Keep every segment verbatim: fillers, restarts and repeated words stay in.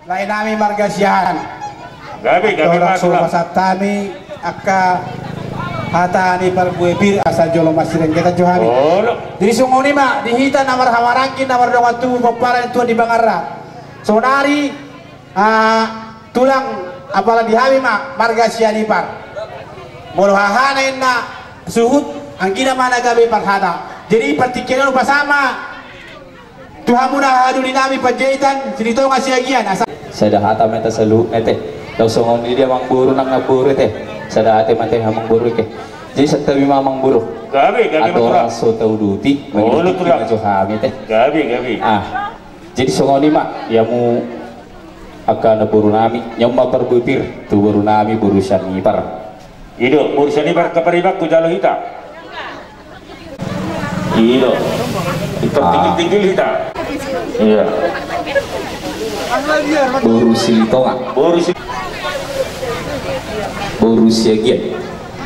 Lae nami marga Siahaan. Gabe, gabe. Tolong ma so tulang. Pasahat hami angka hata ni parbue pir asa jolo masirenggetan jo hami. Olo. Jadi songon i ma di hita na marhahamaranggi na mardongan tubu pomparan ni Tuan di Bangarra. Saonari, ah, tulang, apala di hami ma marga Sianipar. Molo hahana inna suhut, anggina ma na gabe parhata. Jadi partingkian on hupasahat ma tu hamuna hahadoli nami Panjaitan Silitonga Siagian, asa. Sada hata ma hita saluhutna, ate. Laos songon i di amangboru nang namboru, ate. Sada hata ma hita amangboru, ate. Jadi santabi ma amangboru. Gabe, gabe. Andorang ma tulang. So tauduti. Olo, mangidupki tulang. Ma jo hami, ate. Gabe, gabe. Ah. Jadi songon i ma, i hamu angka namboru nami, nyaut ma parbue pir tu boru nami, boru Sianipar. I do, boru Sianipar, angka paribanku jalo hita. I do. Itor, ah, tinggil-tinggil hita. Iya. Boru Silitonga. Boru Si-, boru Siagian.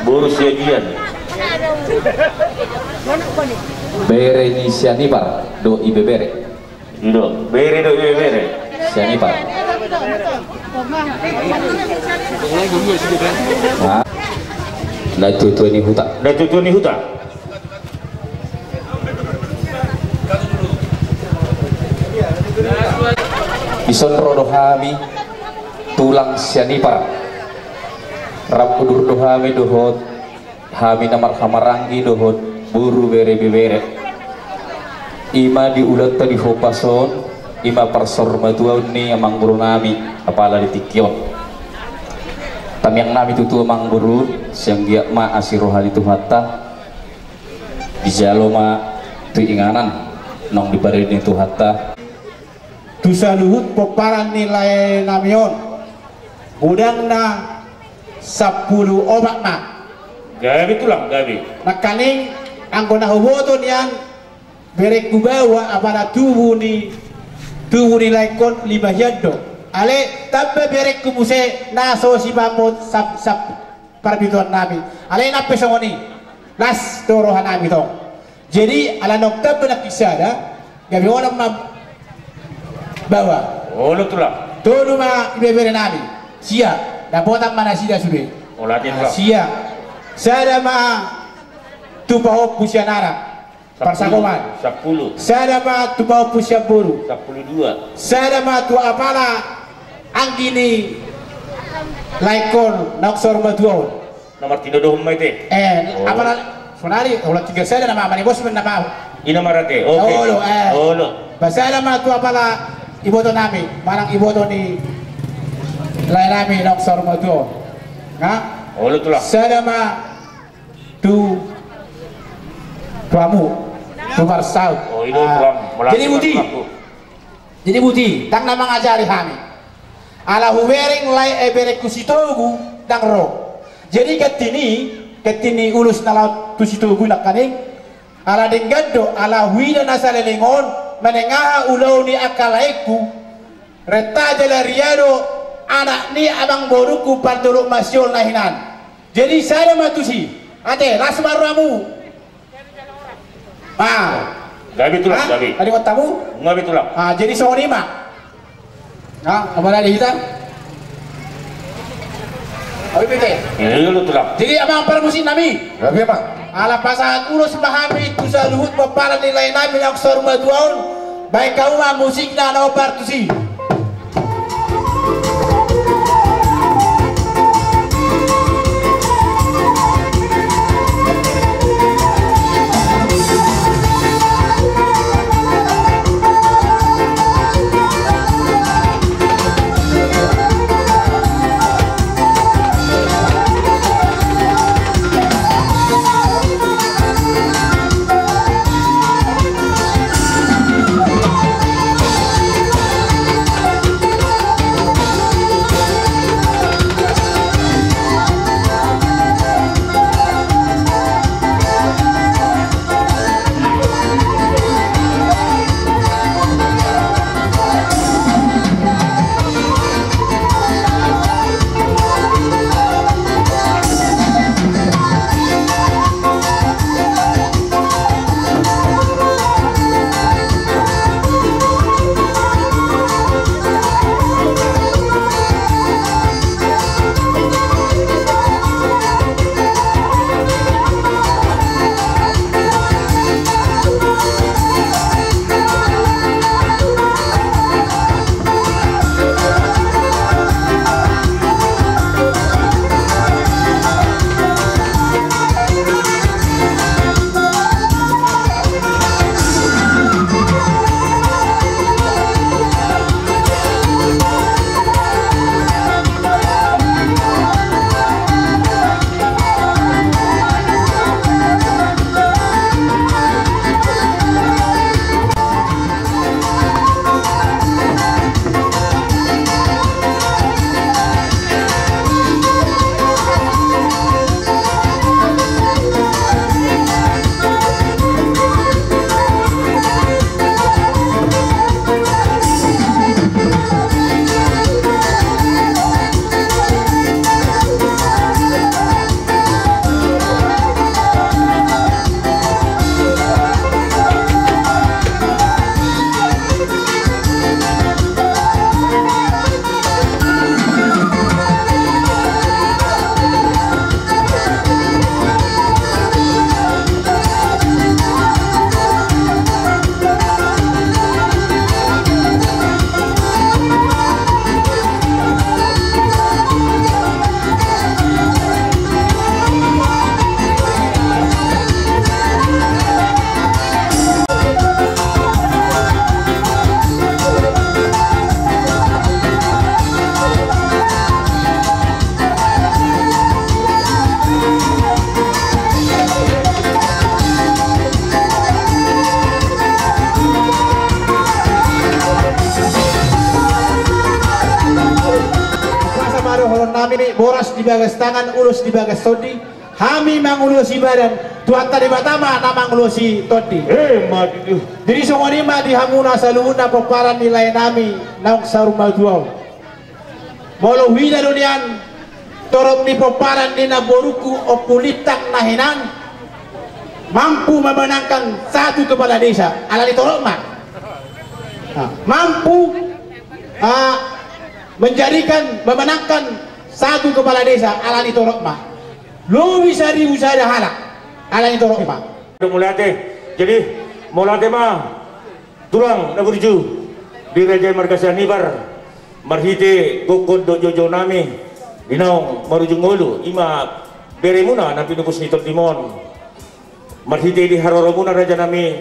Boru Siagian. Bere ni Sianipar dohot ibebere. I do, bere dohot ibebere. Sianipar. Hah? Natuatua ni huta. Natuatua ni huta. Dison ro do hami tulang Sianipar. Rap udur do hami dohot hami na marhahamaranggi dohot boru, bere, ibebere. I ma di ulaonta di hopas on, i ma parsaurmatuaon ni amangboru nami, apala di tingki on. Tamiang nami tutu amangboru, sai anggiat ma asi roha ni Tuhanta, dijalo ma tu inganan naung diparade ni Tuhanta. Tu saluhut pomparan ni lae nami on, godangna sampulu opat ma. Gabe tulang, gabe. Nangkaning anggo na huboto nian berengku baoa, apala tubu ni, tubu ni laengkon lima hian do. Alai tamba berengku muse na so sipamot sap-, sap-, parbinoan nami. Alai nang pe songon i. Las do roha nami tong. Jadi ala naung tamba nangkin sada, gabe onom ma baoa. Olo tulang. Tolu ma ibebere nami. Sia, dapotan ma nasida sude. Olo ate tulang. Sia. Sada ma tu pahompu sian anak. Sampulu. Parsakoman. Sampulu. Sada ma tu pahompu sian boru. Sampulu dua. Sada ma tu apala anggi ni laengkon naung saurmatua on. Nomor tiga dohot ma ate. Eh, oh. Apala saonari, olo, tinggal sada nama, mana bos nama. I nama ra ate. Oke. Olo, eh. Olo. Ba sada ma tu apala iboto nami, manang iboto ni lae nami naung saurmatua on. Nah? Olo tulang. Sada ma tu, tu hamu, tu marsaut. Oh, i do tulang. Ah. Jadi buti. Jadi buti, ndang na mangajari hami. Ala hubereng lae, eh, berengku Sitogu, ndang ro. Jadi ganti ni, ganti ni ulos na laho tu Sitogu nangkaning. Ala denggan do, ala huida na saleleng on, manang aha ulaon ni angka laengku. Renta jala ria do anak ni amangborungku pandolok masiol na hinan. Jadi sada ma tusi. Ate, las ma rohamu. Ah. Gabe tulang, ah, gabe. Tadi katamu? Gabe tulang. Ah, jadi songon i ma. Ah, apa lagi kita? Apa itu? Iya, iya, lu tulang. Jadi amang parmusik nami. Gabe ma. Ala pasahat ulos ma hami tu saluhut pomparan ni lae nami naung saurmatua on. Baen hamu ma musikna na opat tusi. Hami boras di bagas tangan, ulos di bagas tondi. Hami mangulosi badan, Tuhanta Debata ma na mangulosi tondi. Eh, mati tu. Jadi songon i ma di hamuna saluhutna pomparan ni laenami naung saur matua on. Molo huida do nian torop ni pomparan ni namborungku Ompu Lintang na hinan mampu memenangkan satu kepala desa, alani torop ma. Nah, mampu, ah, menjadikan, memenangkan satu kepala desa, alani torop ma. Lobi saribu sada halak, alani torop ma. Mauliate. Jadi, mauliate ma tulang na burju di raja i marga Sianibar, marhite gokhon dohot joujou nami di naung marujung ngolu, i ma beremuna na pinupus ni tondimon. Marhite di haroromuna raja nami,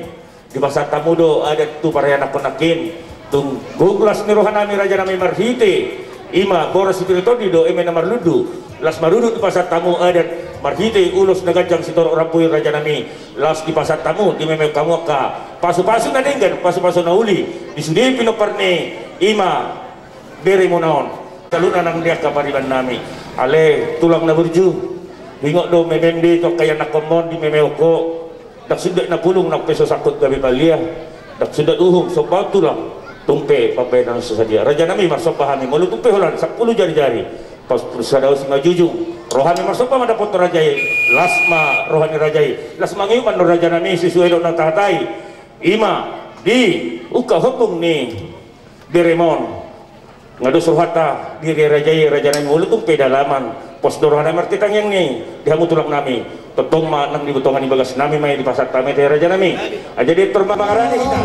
dipasahat hamu do adat tu parianakhon nangkin. Tung gok las ni roha nami raja nami marhite i ma boras sipir ni tondi do eme na marlundu. Las marudut dipasahat hamu adat marhite ulos na ganjang sitorop rambu i raja nami. Laos dipasahat hamu, dimemeon hamu angka pasupasu na denggan, pasupasu na uli di sude pinompar ni i ma beremuna on. Saluhutna nang di angka pariban nami. Ale tulang na burju, ingot do memem be tu angka ianakhonmon dimemeon ho. Ndang sundat na pulung nang pe so sangkut gabe palia. Ndang sundat uhum somba tulang, tung pe pambahenan so sadia. Raja nami, marsomba hami, molo tung pe holan sampulu jarijari, pas pur sada usi ma jujung. Roha nami marsomba ma dapothon raja i. Las ma roha ni raja i. Las ma mangihuthon do raja nami sesuai dohot na tahatai. I ma di ungka hombung ni beremon. Nga dos rohanta di raja i, raja nami, molo tung pe dalaman, pos do roha nami martangiang ni di hamu tulang nami. Tongtong ma nang di tonga ni bagas nami ma i dipasahat hami ate raja nami. Jadi tor ma mangarani hita.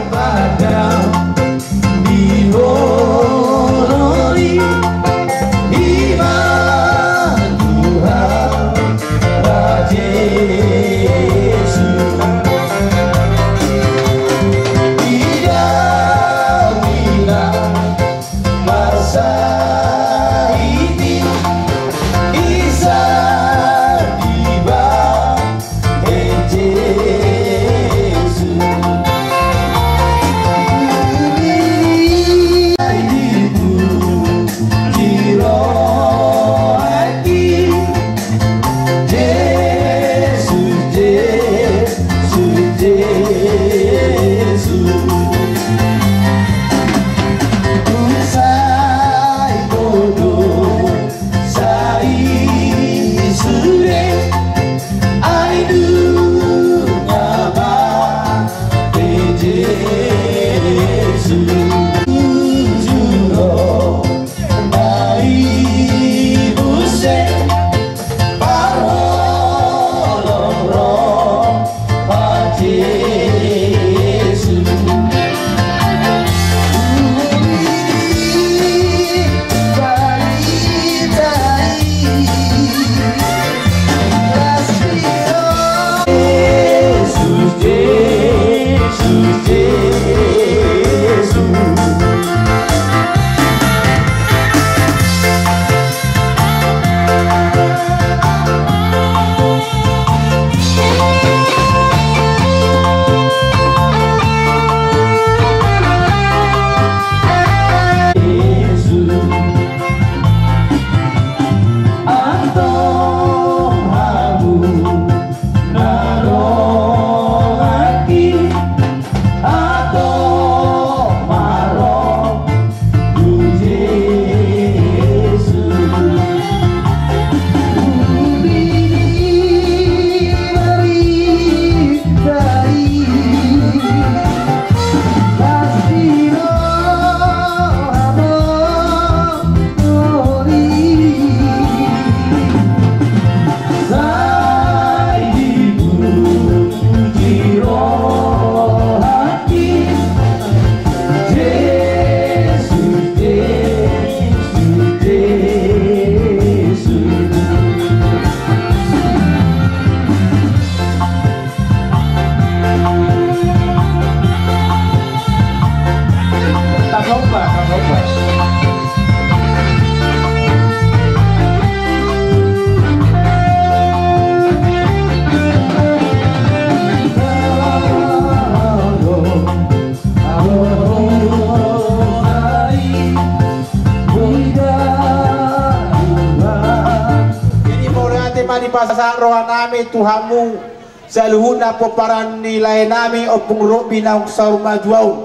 Pasahat roha nami tu hamu saluhutna pomparan ni lae nami Ompung Robby naung saur matua on.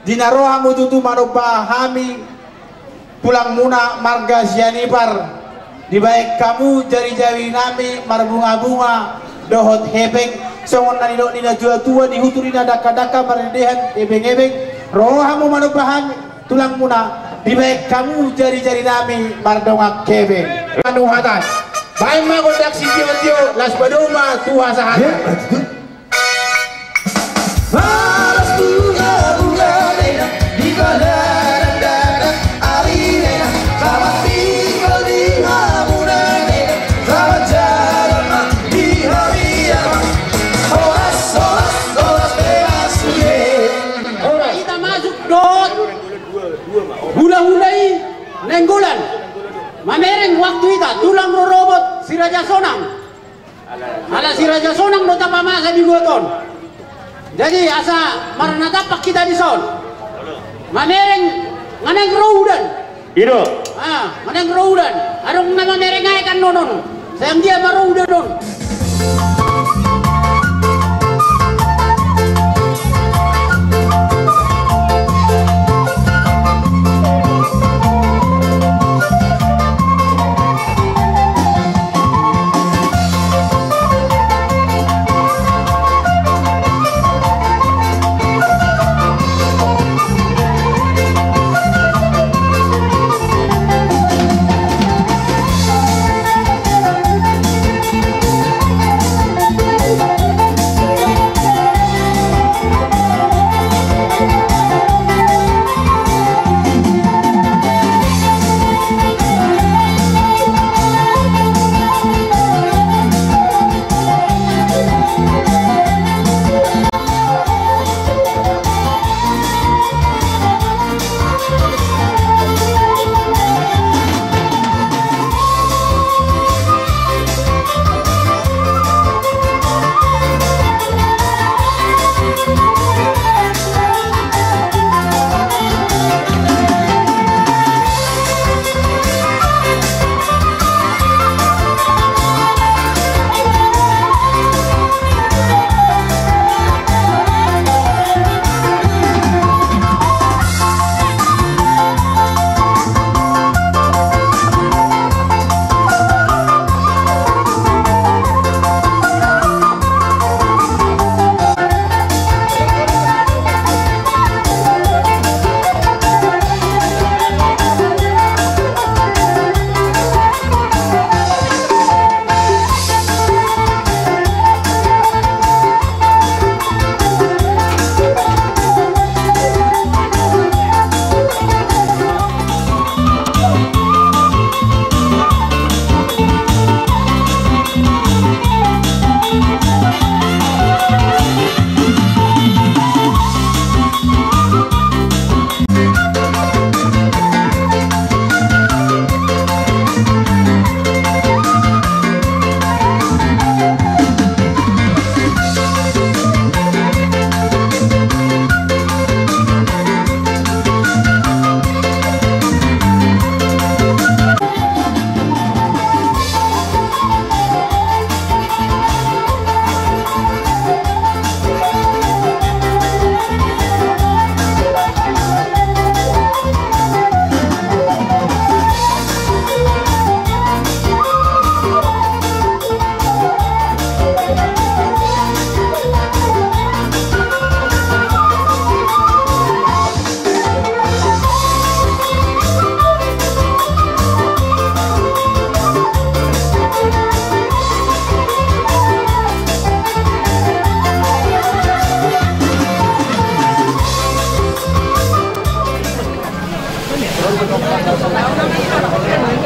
Di na ro hamu tutu manomba hami tulang muna marga Sianipar, dibaen hamu jari-jari nami marbunga-bunga dohot hepeng, songon na nidok ni na tua-tua, dihutu ni na dangka-dangka, mardedehan hepeng-hepeng. Ro hamu manomba hami tulang muna, dibaen hamu jari-jari nami mardongan hepeng. Anu hata, baen ma gondang sitio-tio, laos badoma tu hasahatan. Balas bunga-bunga dena di padanan dada, ari dena selamat tinggal di hamuna dena, selamat jalan ma di hami ama. Horas, horas, horas dena sude. Horas. Hita masuk dohot hula-hula i Nainggolan. Mamereng waktu hita tulang rorobot Si Raja Sonang. Ala Si Raja Sonang do tapamasa di got on. Jadi asa marnatampak hita dison. Mamereng, nga naeng ro udan. I do. Ah, nga naeng ro udan. Adong na mamereng aek annon on. Sai anggiat ma ro udan on.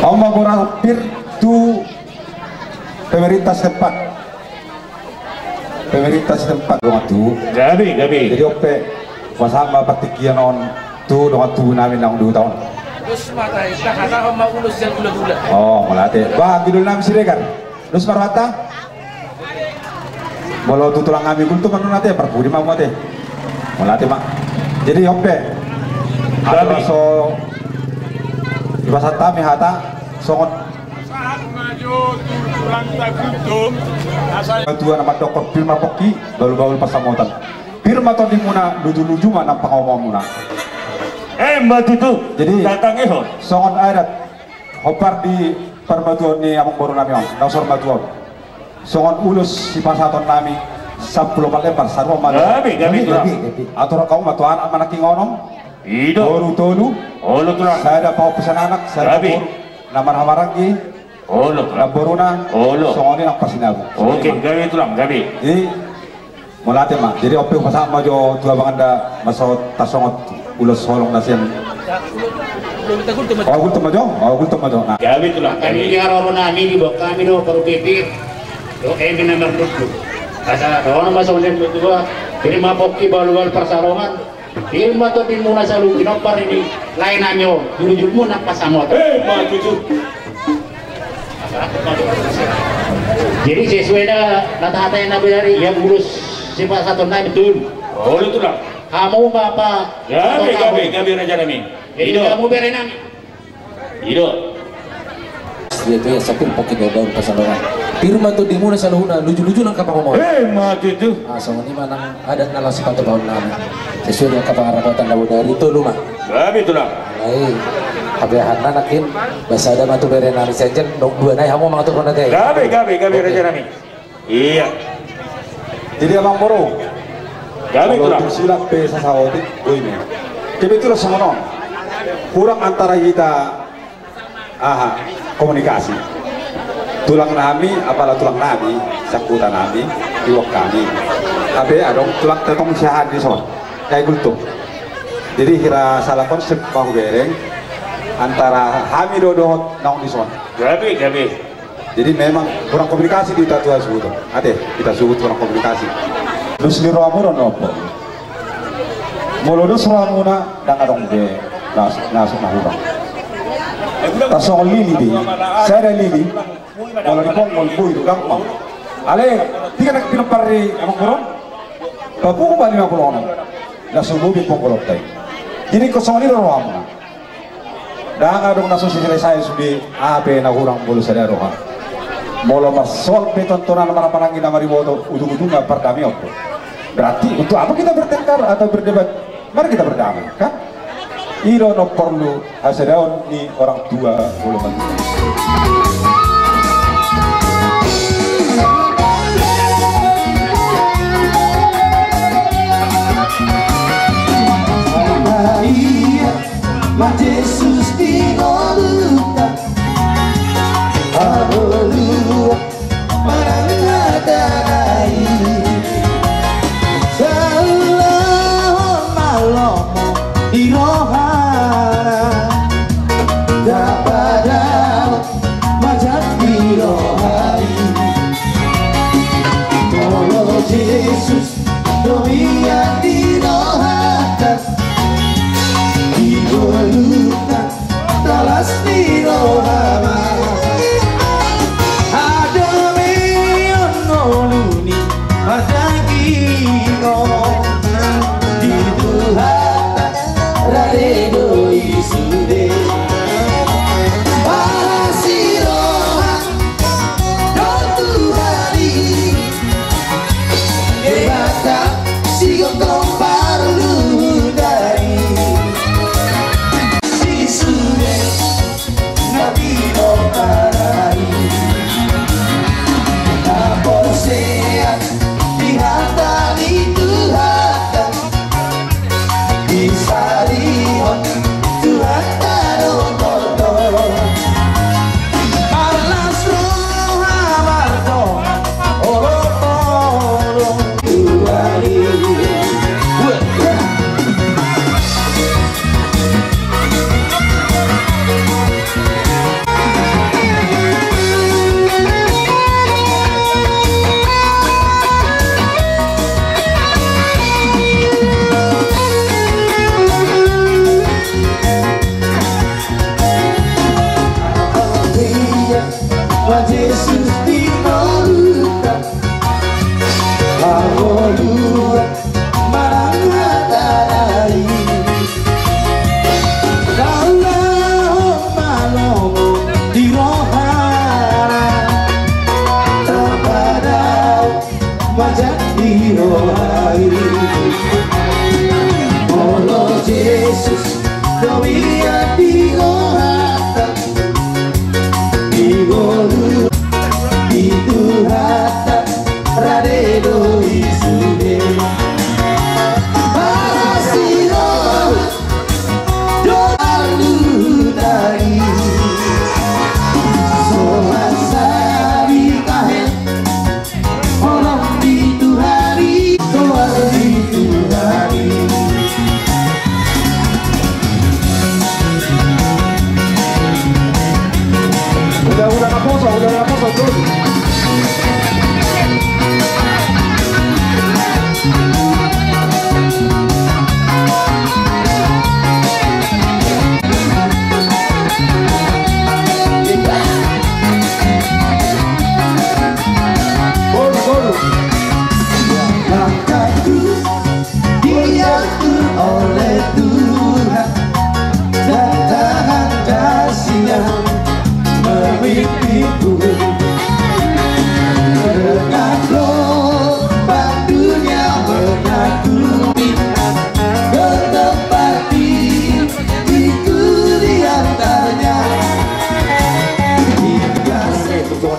Oma gora pir tu pemerintah setempat. Pemerintah setempat dongan tubu. Gabe, gabe. Jadi on pe, pasahat ma partingkian on tu dongan tubu nami naung di huta on. Dos ma tahe, tahatahon ma ulos sian hulahula. Oh, mauliate. Bah, anggi doli nami Siregar. Dos ma rohanta. Molo tu tulang nami Gultom annon ate, parpudi ma hamu ate. Mauliate ma. Jadi on pe. Gabe. Asa so dipasahat hami hata songon Tulang Tagutum, asal. Tuan amat dokon pir ma pongki, bahulbahul pansamotan. Pir ma tondimuna, lujuluju ma nang pangomoanmuna. Eh, ma tutu. Jadi, datang, eh, ho. Songon adat, hombar di parmatuaon ni amangboru nami on, na so marmatua on. Songon ulos sipasahaton nami, sampulu opat lembar, sarua ma. Gabe, gabe, gabe, tulang. Gabe, gabe. Atur hamu ma tu anak manang ingonom. I do. Boru tolu. Olo, tulang. Sada pahompu sian anak, sada. Gabe. Boru. Na marhahamaranggi. Olo, tulang. Namboruna. Olo. Songon i nang pasinabung. Oke, gabe, tulang, gabe. Jadi, mauliate ma. Jadi, on pe hupasahat ma jo tu abanganda, masa tarsongot ulos holong na sian. Oh, gultom ma jo. Oh, gultom ma jo. Nah. Gabe, tulang. Hami di haroro nami, diboan hami do parubebet. Do eme na marlundu. Asa dohonon ma songon i tu dua. Pir ma pongki, bahulbahul pansamotan. Pir ma tondimuna saluhutna, hombar ni lae nami on, lujuluju ma nang pansamotan. Eh, ma tutu. Jadi sesuai na, na tahatai na benar, ia ulos sipasahaton nami, betul. Olo, tulang. Hamu ma pa. Gabe, gabe, gabe, raja nami. Jadi, i do. Hamu bere nami. I do. Dia tu ya, sapir pongki, bahulbahul pansamotan. Pir ma tondimuna saluhutna, lujuluju nang pangomoan. Eh, ma tutu. Ah, songon i ma nang adat na laos sipatupaon nami. Sesuai dengan kapangarapotan na bodari, tolu ma. Gabe, tulang. Alai, hape aha na nangkin, ba sada ma tu bere nami, sian jel, nang dua nai hamu mangaturhon ate. Gabe, gabe, gabe, oke, raja nami. Iya. Jadi, amangboru, gabe, kalau tulang. Untuk silang pe sasaotik, boi ma. Kebetulan songon on. Kurang antara hita, aha, komunikasi. Tulang nami, apala tulang nami, sangkutan nami, iwak kami. Hape adong tulang tetong siahaan dison. Kayak gultom. Jadi, hira sala konsep pahubereng antara hami do dohot naung dison. Gabe, gabe. Jadi memang kurang komunikasi di hita tu hasuhuton. Ate, hita suhut kurang komunikasi. Dos ni rohamuna do on. Molo dos rohamuna, ndang adong be na, na hurang. Tarsongon lili be. Sada lili. Molo diponggol boi do gampang. Alai, tiga na pinompar ni amangboru on. Papungu ma lima pulu onom. Na so lobi ponggolonta i. Jadi ingkon songon i do rohamuna. Ndang adong na so selesai sude, aha pe na hurang molo sada roha. Molo marsoal pe tontonan marhahamaranggi na mariboto, ujung-ujungna pardamaion do. Berarti untuk apa kita bertengkar atau berdebat? Mari kita berdamai, kan? I do na porlu hasadaon ni orang tua molo marhite. Ia ma Jesus di ngolunta, haluaon manang na dangka i. Jala on ma lomo di rohana, ndang padaon ma jat di roha i. Molo Jesus do mian di rohanta, di ngolunta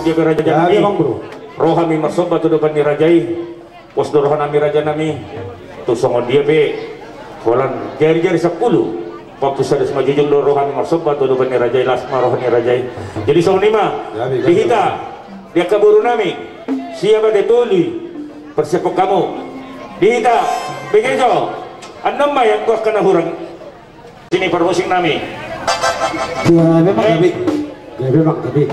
Dia pe raja nami. Roha nami marsomba tu adopan ni raja i. Pos do roha nami raja nami. Tu songon dia pe holan jari-jari sampulu, waktu sada simanjujung do roha nami marsomba tu adopan ni raja i, las ma roha ni raja i. Jadi songon i ma di hita, di angka boru nami, siapa te tolu i, persiapkan hamu. Di hita, begejo, annon ma i angka na hurang. Sini parmusik nami. Gabe ma gabe. Gabe ma gabe.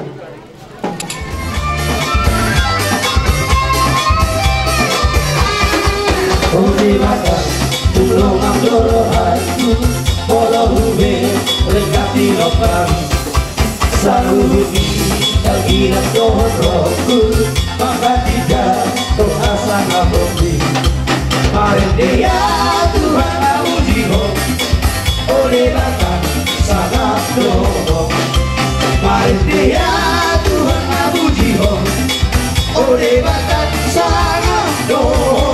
O Debata, tulongan do rohangku, molo hubereng hatiku. Saluhut ni tangkas dohot rohangku, mangkatija tu asa na boti. Marende ia Tuhan, mangujihon, o Debata sangap dohot. Marende ia Tuhan, mangujihon, o Debata sangap dohot.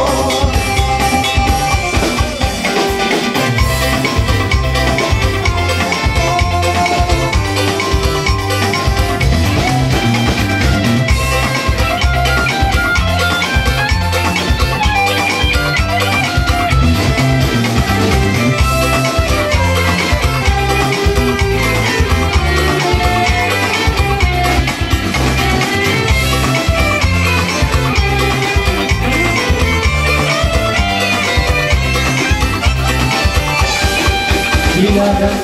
Silakan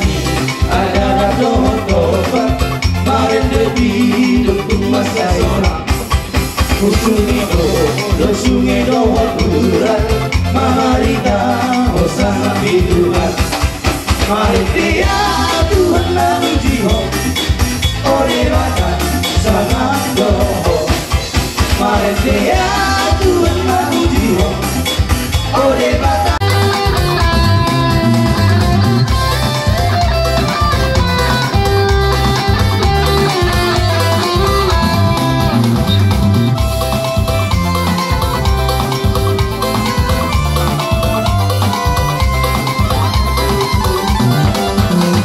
ada dohot dohot, marende di lungkun masa sonang. Husuni do, dohot sunge dohot urat, marhite hosana di Tuhan. Marende ia Tuhan, mangujihon, o Debata sangap dohot. Marende ia Tuhan, mangujihon, o Debata.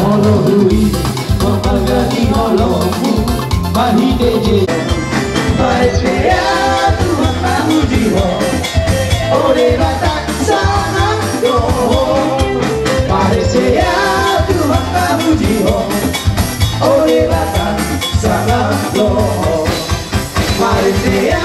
Molo huida, molo huida di holongku, marhite je. Marende ia Tuhan, mangujihon, o Debata sangap dohot. Marende ia Tuhan, mangujihon, o Debata sangap dohot. Marende ia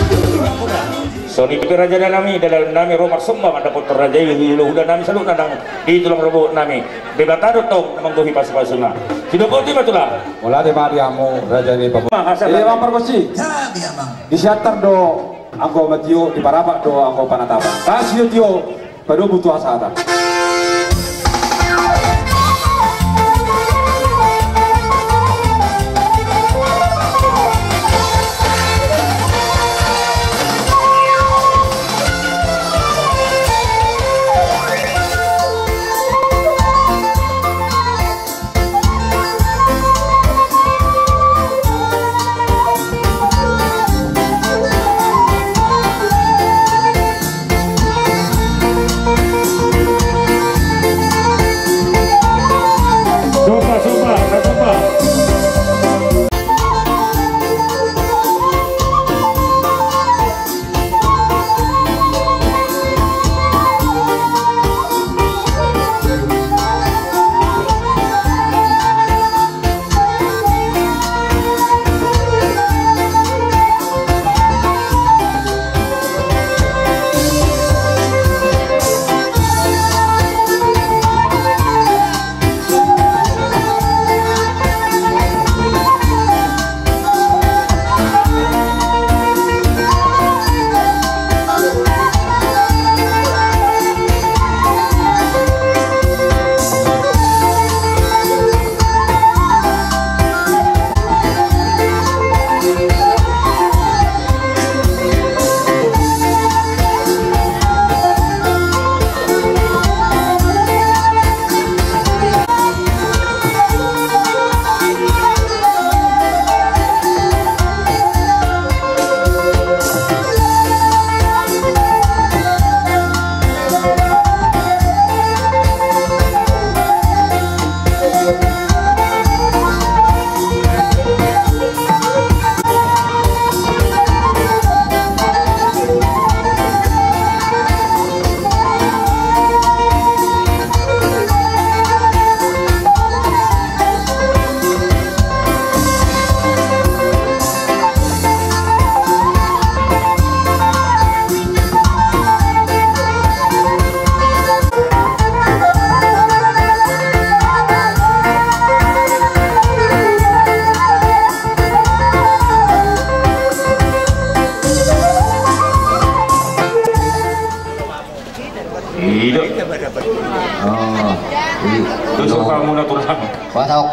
Tuhan, mangujihon. Songon i pe raja nami, dalan nami ro marsomba mandapothon raja i, hula-hula nami saluhutna nang di tulang rorobot nami. Debata do tong manggohi pasu-pasuna. Sidapot i ma tulang. Mauliate ma di hamu raja ni Pamuka. Ia amang pargonsi. Di Siantar do anggo matio, di Parapat do anggo panatapan. Tasi tio, padomu tu hasahatan.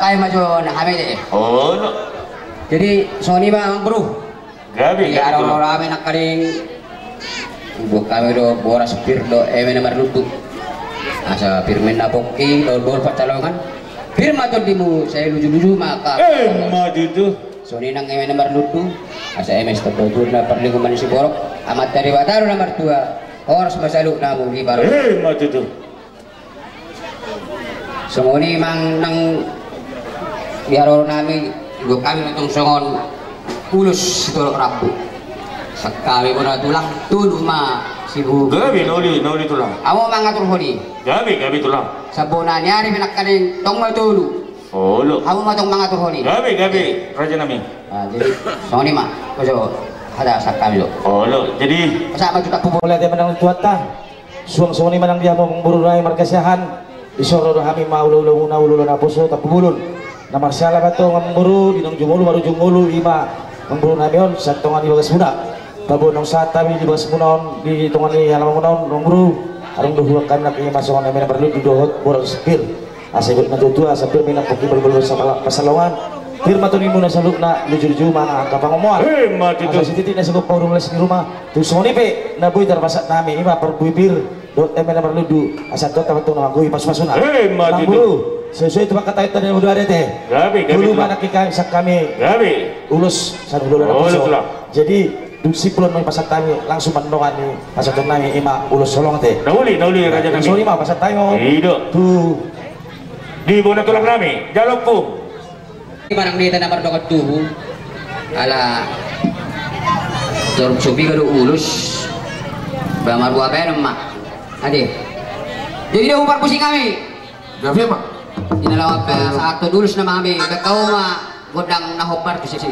Ai ma jo na hami de. Olo. Jadi songon i ma, Amang Boru. Gabe, gabe, olo. Hami nangkaning, buat hami do boras pir dohot eme na marlundu. Asa pir ma na pongki dohot boru Pansalongan. Pir ma tondimu, sai luju-luju ma angka. Emma tutu. Songon i nang eme na marlundu. Asa eme sitamba tubu na parlinggoman ni siborok. Amanta Debata do na martua. Horas ma saluhutna muli baru. Emma tutu. Songon i ma nang di haroro nami, didok hami ma tong songon ulos sitolop rambu. Sangkami bona tulang, tolu ma sibu. Gabe, na uli, na uli tulang. Hamu ma mangaturhon i. Gabe, gabe tulang. Sabona ni ari pe nangkaning tong ma tolu. Olo. Hamu ma tong mangaturhon i. Gabe, gabe, raja nami. Nah, jadi songon i ma. Ojo, hata sangkami do. Olo, jadi. Masa ma tu tampubolon. Mauliate ma nang di Tuhanta. Suang songon i ma nang di hamu amangboru nami marga Siahaan. Dison ro do hami ma ulaonmuna, ulaon naposo tampubolon. Na marsiala ma tong amangboru, di naung jumolo marujung ngolu i ma amangboru nami on, sahat tonga ni bagasmuna. Paboa naung sahat hami di bagasmuna on, di tonga ni alamanmuna on, amangboru. Adong do huhut hami nangkin i ma songon eme na marlundu dohot boras pir. Asa ihuthon na tuatua, asa pir ma i na pongki, boru-boru Pansalongan. Pir ma tondimuna saluhutna, luju-luju ma nang angka pangomoan. Emma tutu. Asa sititi na sigompa hurang las ni ruma. Tung songon i pe na boi tarpasahat nami, i ma parbue pir dohot eme na marlundu, asa tongtong ma tong na manggohi pasu-pasuna. Emma tutu. Amangboru, sesuai tu pangkataion tadi na hudok i ate. Gabe, gabe tulang. Tolu ma nangkin hami, sangkami. Gabe. Ulos sian ulaon naposo. Olo tulang. Jadi dung simpul on, pasahat hami langsung ma dongan ni pasahaton nami, i ma ulos holong ate. Na uli, na uli raja nami. Songon i ma pasahat hami. I do. Tu. Di bona tulang nami, jalo ompung. Manang di hita na mardongan tubu. Ala torop so piga do ulos. Ba marua baenon ma. Ate. Jadi dung huparpusing hami. Gabe ma. Ina laho pasahathon ulos nama hami. Baen hamu ma gondang na hombar tu sisi.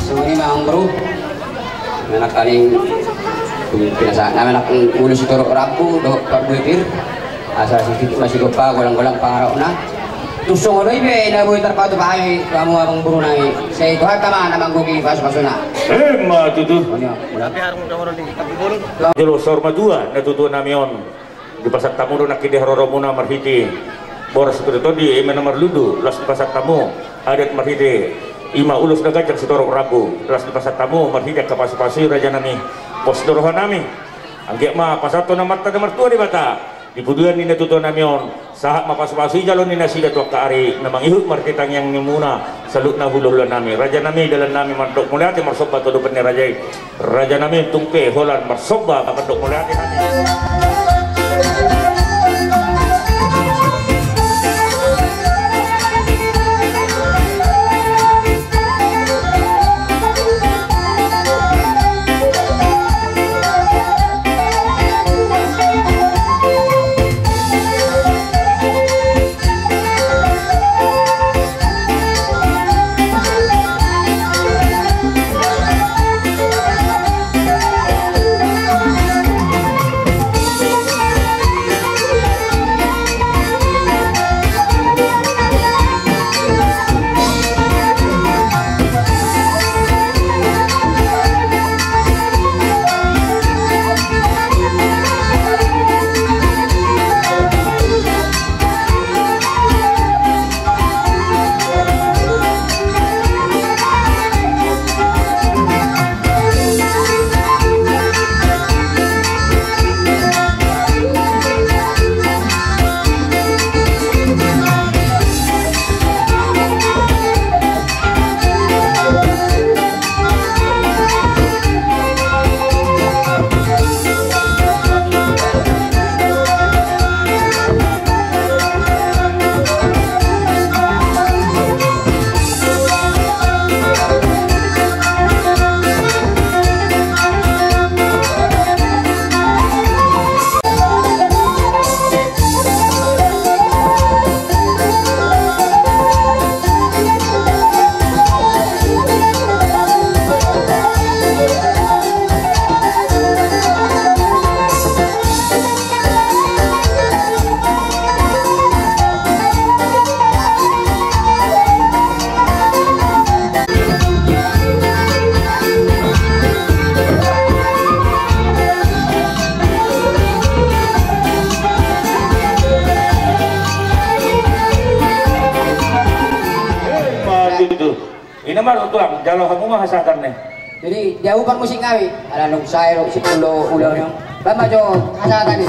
Songon i ma amang boru. Manang kaning pinasahat nami, manang ulos sitorop rambu dohot parbue pir. Asa sititik ma sigompa, golang-golang pangarahutna. Tung songon i pe na boi tarpatupa hami tu hamu amang boru nami. Sai Tuhanta ma na manggohi pasu-pasuna. Emma tutu. Jolo saur matua natuatua nami on. Dipasahat hamu do nangkin di haroromuna marhite boras dohot tondi, eme na marlundu, laos dipasahat hamu adat marhite i ma ulos na ganjang sitorop rambu, laos dipasahat hamu marhite angka pasu-pasu i raja nami. Pos do roha nami. Anggiat ma pasahathon Amanta na martua Debata di pudian ni natuatua nami on, sahat ma pasu-pasu i jalo ni nasida tu angka ari na mangihut marhite tangiang nimuna saluhutna hula-hula nami. Raja nami, dalan nami mandok mauliate marsomba tu adopan ni raja i. Raja nami, tung pe holan marsomba mandok mauliate hami. Ina ma tutu. Ina ma tutu, jalo hamu ma hasahatan ni. Jadi dia upan musik nami. Ala nung sae ro sipul do ulaon. Bamba jo hasahatan ni.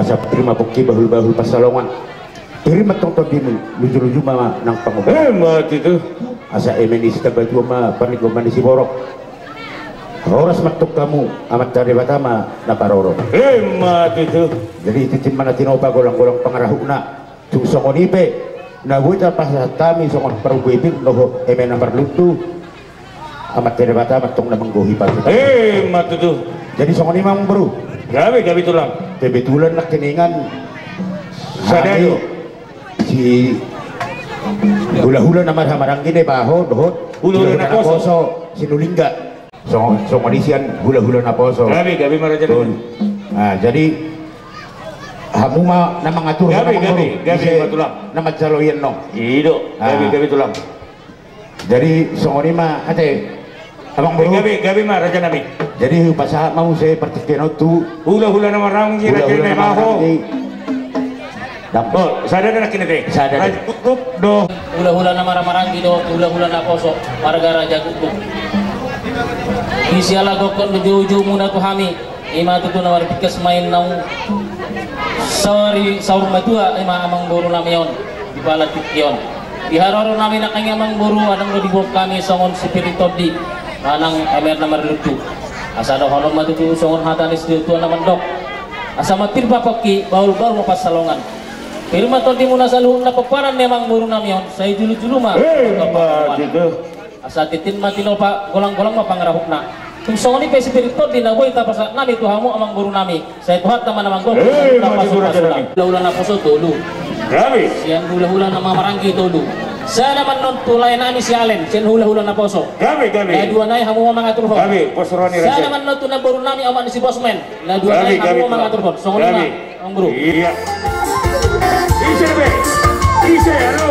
Asa pir ma pongki bahul-bahul pansalongan. Pir ma tong tondimu, luju-luju ma nang pangomo. Emma tutu. Asa eme ni sitambatua ma parlinggoman ni siborok. Horas ma tong hamu, Amanta Debata ma na parorot. Emma tutu. Jadi tintin ma na tinopa, golang-golang pangarahutna. Tung songon i pe na boi tapasahat hami songon parubue pir dohot eme na marlundu. Amanta Debata ma tong na manggohi parhata. Emma tutu. Jadi songon i ma, Amangboru. Gabe, gabe tulang. Kebetulan nangkiningan sada do. Hami si hula-hula na marhahamaranggi do i, baho dohot hula-hula na poso. Hula-hula na poso Sinulingga. Songon, songon i sian hula-hula na poso. Gabe, gabe ma raja. Betul. Nah, jadi hamu ma na mangatur. Gabe, gabe, gabe ma tulang. Na manjalo i annon. I do. Ah. Gabe, gabe tulang. Jadi songon i ma ate, Amangboru. Gabe, gabe ma raja nami. Jadi hupasahat ma muse partingkian on tu hula-hula na marhahamaranggi, hula-hula raja na baho. Dam. Oh, sada do nangkin ate. Sada do. Raja Guguk do. Hula-hula na marhahamaranggi do, hula-hula na poso, marga Raja Guguk. Di siala gokkon do uju-ujumuna tu hami. I ma tutu na marpingkas ma i naung saur matua, i ma amangboru nami on. Di pala tingki on, di haroro nami nangkin i amangboru, adong do diboan hami songon sipir ni tondi manang emer na marlundu. Asa dohonon ma tutu songon hata ni situatua na mandok: Asa ma pir ma pongki, bahul-bahul ma pansalongan. Pir ma tondimuna saluhutna pomparan ni amangboru nami on, sai julu-julu ma. Emma tutu. Asa tintin ma tinopa, golang-golang ma pangarahutna. Tung songon i pe sipir ni tondi na boi tapasahat hami tu hamu amangboru nami, sai Tuhanta ma na manggohi. Emma tutu raja nami. Hula-hula na poso tolu. Gabe. Sian hula-hula na marhahamaranggi tolu. Sada ma annon tu lae nami si Alen, sian hula-hula na poso. Gabe, gabe. Na dua nai hamu ma mangaturhon. Gabe, poso roha ni raja. Sada ma annon tu namboru nami, omak ni si Bosman. Na dua nai hamu ma mangaturhon. Gabe, gabe. Songon i ma. Gabe. Amangboru. Iya. Ise be? Ise, halo?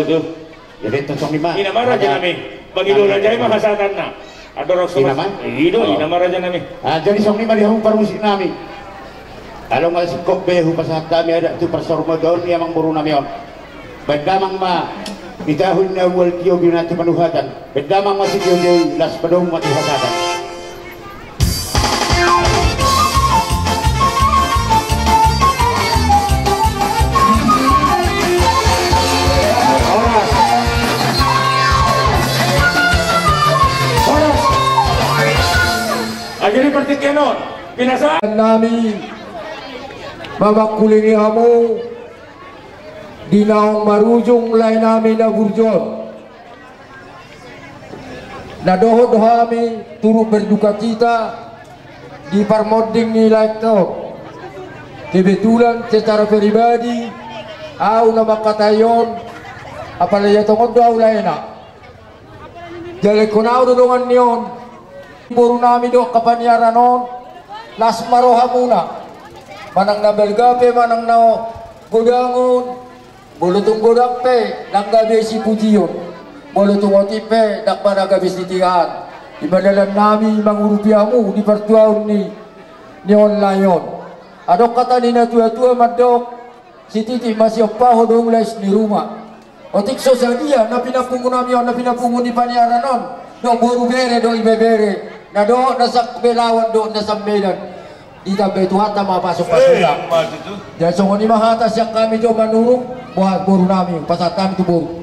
Jadi, tong songon i ma. Ina ma raja nami. Bagi dua raja i ma hasahatanna. Andorang so, ina ma? Ido, ina ma raja nami. Ah, jadi songon i ma di hamu parmusik nami. Alai nga singkop be hupasahat hami adat tu parsaurmatuaon ni amangboru nami on. Baen damang ma di tahi na ual tio, binahen tu panuhatan. Baen damang ma sitiotio i, las padomu ma tu hasahaton. Horas. Horas. Ah, jadi partingkian on, pinasahat nami mamangkulingi hamu di naung marujung lae nami na burju on. Na dohot do hami turut berdukacita di parmonding ni lae on. Kebetulan secara pribadi, ahu na mangkatai on, apalai ia tongon do ahu laena. Jala ingkon ahu do dongan ni on. Boru nami dohot angka paniaran on, las ma rohamuna. Manang na balga pe, manang na godang on, molo tung godang pe, ndang gabe sipujion. Molo tung otik pe, ndang pe na gabe sitigaan. I ma dalan nami mangurupi hamu di partuaon ni, ni on lae on. Adong hata ni natuatua mandok, sititi ma siompa ho do mulai ni ruma. Otik so sadia na pinapungu nami on, na pinapungu ni paniaran on, dohot boru bere dohot ibebere, na dohot na sambelawan dohot na sambedan. Ditambai Tuhanta ma pasupasuna. Jadi songon i ma hata sian hami jo Manurung, boha boru nami, pasahat hami tu boru.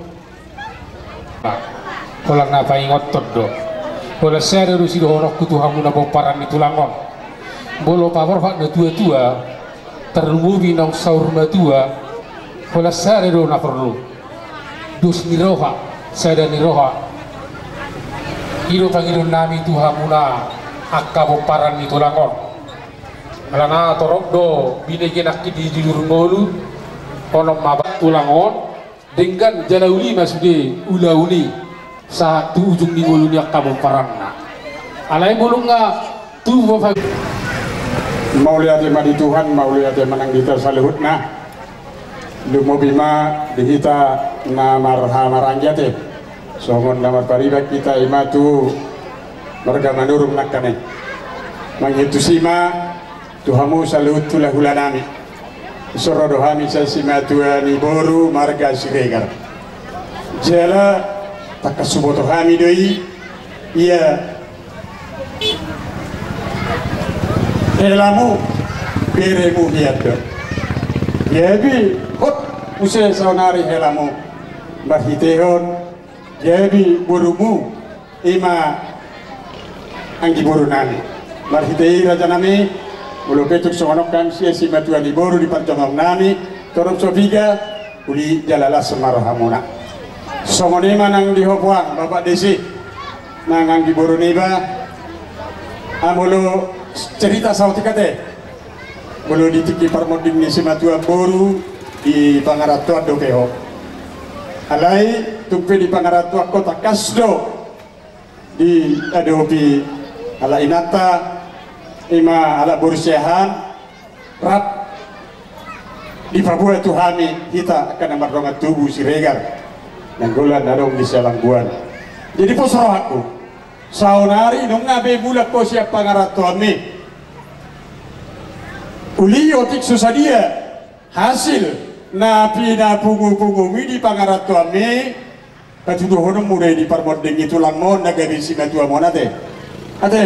Holan na paingothon do. Holan sada do sidohononku tu hamu na pomparan ni tulang on. Molo paborhat natuatua, tarlumobi naung saur matua, holan sada do na porlu. Dos ni roha, sada ni roha. I do pangidoan nami tu hamuna angka pomparan ni tulang on. Alana torop do binege nangkin di jujur ngolu, onom ma tulang on. Denggan jala uli ma sude ulaon i sahat tu ujung ni ngolu ni angka pomparanna. Alai molo nga tu bofa. Mauliate ma di Tuhan, mauliate ma nang di hita saluhutna. Lumobi ma di hita na marhahamaranggi ate. Songon na marpariban hita i ma tu marga Manurung nangkaning. Mangihuthon tusi ma tu hamu saluhut hulahulanami. Dison ro do hami sian simatua ni boru marga Siregar. Jala tangkas huboto hami do i, ia helamu beremu hian do. Gabe hot muse saonari helamu marhitehon gabe borumu. I ma anggi boru nami. Marhite i raja nami, molo pe tung songon on hami sian simatua ni boru di parjongjong nami, torop so piga, uli jala las ma rohamuna. Songon i ma nang di hopuang, Bapak D C, nang anggi boru niba, ah, molo cerita saotik ate, molo di tingki parmonding ni simatua boru di pangarantoan dope ho. Alai tung pe di pangarantoan ho tangkas do diadopi halak inanta, i ma halak boru Siahaan, rap dipaboa tu hami hita angka na mardongan tubu Siregar, Nainggolan na adong di Sialangguan. Jadi pos rohangku, saonari nunga be mulak ho sian pangarantoanmi. Uli otik so sadia hasil na pinapungupungumu i di pangarantoanmi, patuduhononmu do i di parmonding ni tulangmu on na gabe simatuam on ate. Ate,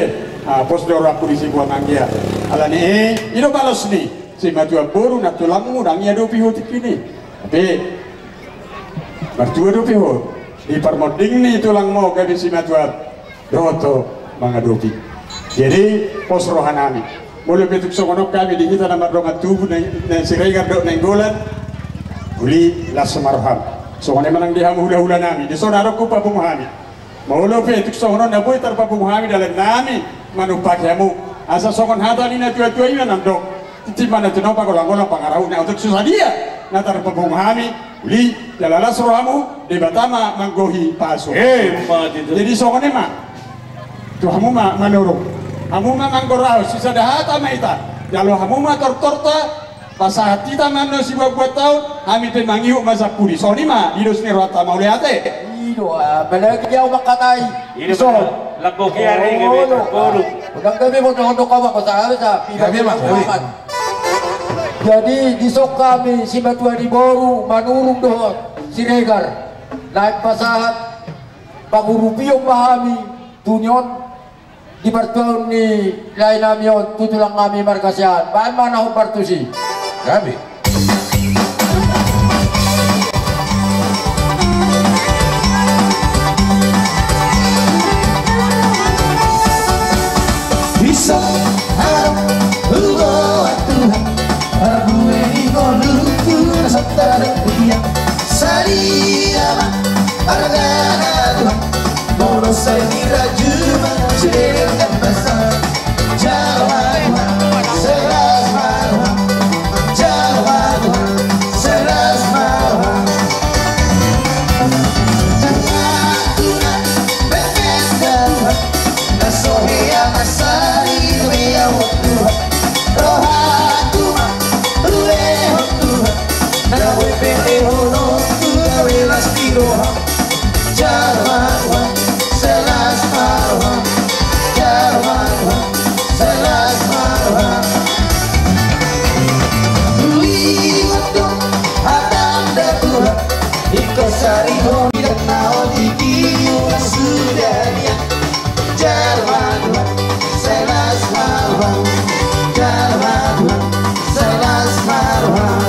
ah, pos do rohangku disi, boha ma anggia. Alani i, i do balos ni simatua boru nang tulangmu, ndang i adopi ho tingki i. Tapi martua dope ho di parmonding ni tulangmu gabe simatuam. Dohot ho mangadopi. Jadi pos rohanami. Molo pe tung songon on hami di hita na mardongan tubu na, na Siregar dohot Nainggolan, uli las ma roham. Songon i ma nang di hamu hulahulanami, dison adong hupapungu hami. Molo pe tung songon on na boi tarpapungu hami dalannami manumpaki hamu, asa songon hata ni natuatua i ma na mandok: Tintin ma na tinopa, golanggolang pangarahutna. Otik so sadia na tarpapungu hami, uli jala las rohamu, Debata ma manggohi pasupasu. Eh, ma tutu. Jadi songon i ma. Tu hamu ma Manurung, hamu ma manggorahon, sisada hata ma hita. Jalo hamu ma tortorta, Pasahat hita ma annon sibuatbuat taon, hami pe mangihut ma sampulu. Songon i ma di dos ni rohanta, mauliate. I do, apalagi dia mangkatai. I do, dison. Lambok i ari gabe boru. Unang gabe boru, boru kau mangko sahala sa. Gabe ma, gabe. Jadi dison hami simatua ni boru Manurung dohot Siregar naeng pasahat pangurupion ma hami tu ni on di partuaon ni lae nami on tu tulang nami marga Siahaan. Baen ma na hombar tusi. Gabe. Dison, halo, huboan Tuhan, parbue ni ngolungku na so tadok dia. Sadia ma argana Tuhan, molo sai ni rajuma sude denggan basa. Jalo ma Tuhan, sai las ma Tuhan. Jalo ma Tuhan, sai las ma Tuhan. Tanganku na pepet da Tuhan, na so hea na sari dohot Tuhan. Rohangku ma hulehon Tuhan, na boi pelehononku gabe las ni roham. Jalo ma Tuhan, sai las ma roham. Jalo ma Tuhan, sai las ma roham. Huihuthon hatam da Tuhan, ingkon sari hami dang na on di tiur suda nian. Jalo ma Tuhan, sai las ma roham. Jalo ma Tuhan, sai las ma roham.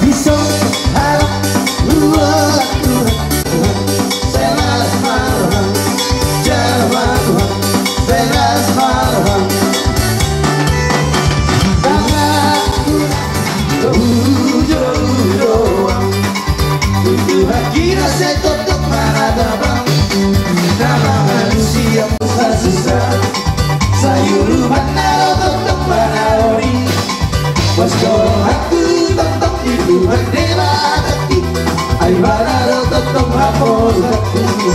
Dison, halo, huboan Tuhan, sai las ma roham. Jalo ma Tuhan, sai las ma roham. Tanganku na hujou doang, tu Tuhan kira sai tongtong ma na tabang. Na mangalusi ahu na susah, sai urupan na ro tongtong ma na ori. Pos do rohangku tongtong di Tuhan Debata i, ai Ibana do tongtong haposoanku.